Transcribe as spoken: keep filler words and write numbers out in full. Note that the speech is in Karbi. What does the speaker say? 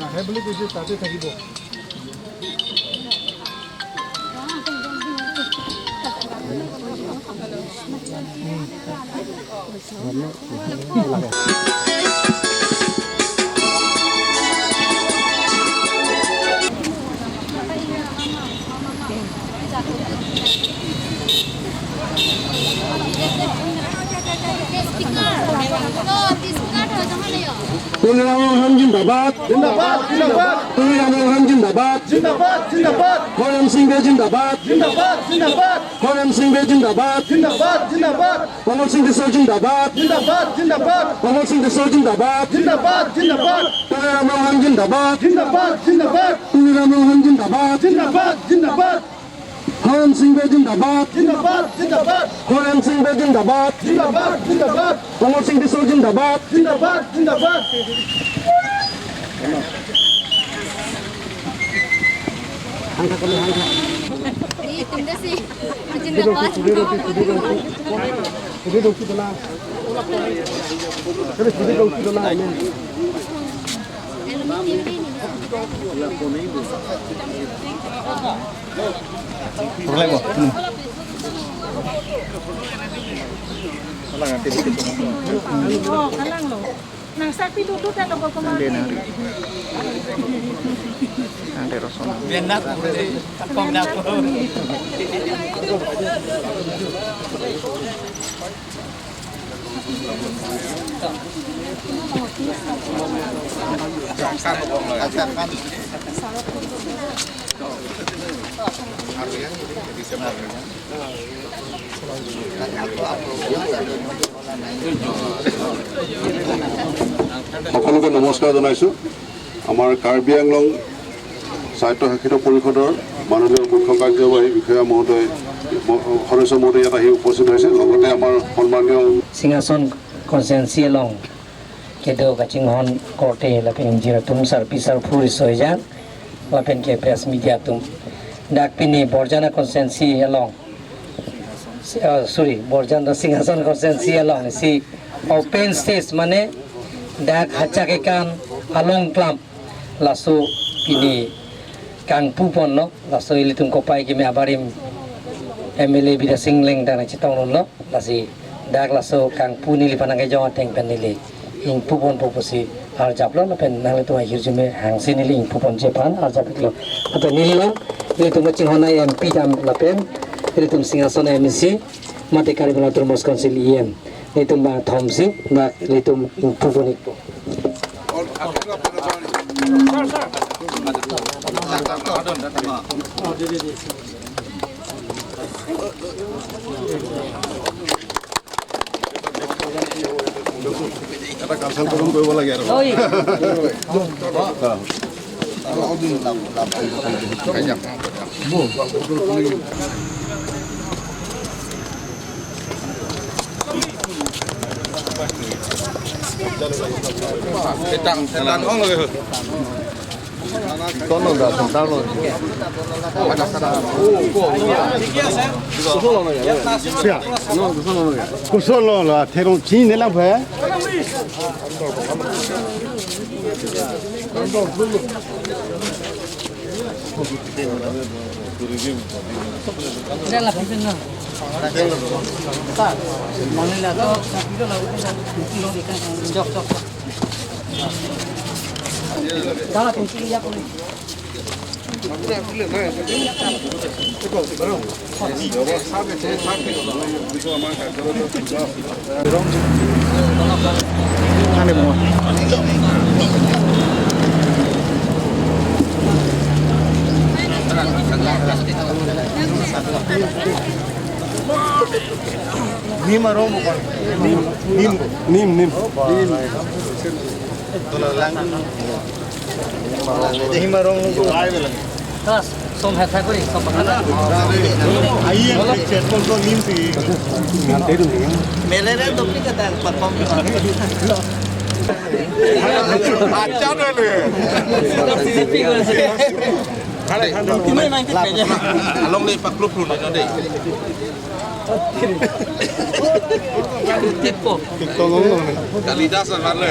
নাহে বুলি কৈছে, তাতে থাকিব। Tuliram Ronghang zindabad. Zindabad, zindabad. Tuliram Ronghang zindabad. Zindabad, zindabad. Horen Sing Bey zindabad. Zindabad, zindabad. Horen Sing Bey zindabad. Zindabad, zindabad. Pramod Sing Tisso zindabad. Zindabad, zindabad. Pramod Sing Tisso zindabad. Zindabad, zindabad. Tuliram Ronghang zindabad. Zindabad, zindabad. Tuliram Ronghang zindabad. Zindabad, zindabad. Horen Sing Bey zindabad. Zindabad, zindabad. Horen Sing Bey zindabad. Zindabad, zindabad. Pramod Sing Tisso zindabad. Zindabad, zindabad. Di, tunda si. Zindabad. Problema. Hmm. Kalang, kalang. Oh, kalang lo. Nang sakpi duduk kan lo, kok. Ande nari. Ande rosona. Benak, benak. সকলোকে নমস্কাৰ জনাইছোঁ। আমাৰ কাৰ্বি আংলং স্বায়ত্তশাসিত পৰিষদৰ মাননীয় মুখ্য কাৰ্যবাহী বিষয়া মহোদয়, ম-, সদস্য মহোদয় ইয়াত আহি উপস্থিত হৈছে। লগতে আমাৰ সন্মানীয় Singhason constituency along kedo kachinghon korte lapen ingjir atum, sarpi sarpo riso ejang lapen ke press media atum. Dak pini Borjan constituency along, uh, sorry, Borjan to Singhason constituency along isi open stage mane dak hachak ekan along klam laso pini kangpu ponlo, laso ilitum kopai kimi abarim M L A Bidya Sing Engleng ta nangchetong dunlo, lasi dak laso kangpu neliphan nangkejong ateng pen neli ingpu ponpo pusi arjaplo, lapen nanglitum ahirjume hangsi neli ingpu ponji aphan arjap-iklo. Lapen neli along ilitum kachinghon M P dam lapen ilitum Singhason M A C mate Karbi Anglong Autonomous Council E M, nelitum bang thomsi dak ilitum ingpu pon-ikpo. এটা culture programme কৰিব লাগে আৰু। Etang, etang ong lagi. Kuson lo la, therong chini lang phe. Nim arong bukan? Nim, nim, nim, nim. Nim arong. Kelas, som hetha kori, som pakana. Ayi, yang cek kol kol nim si. Melere dopli kata perform. Acha dulu. Along le paklup lu no de. Kalidas anwar le.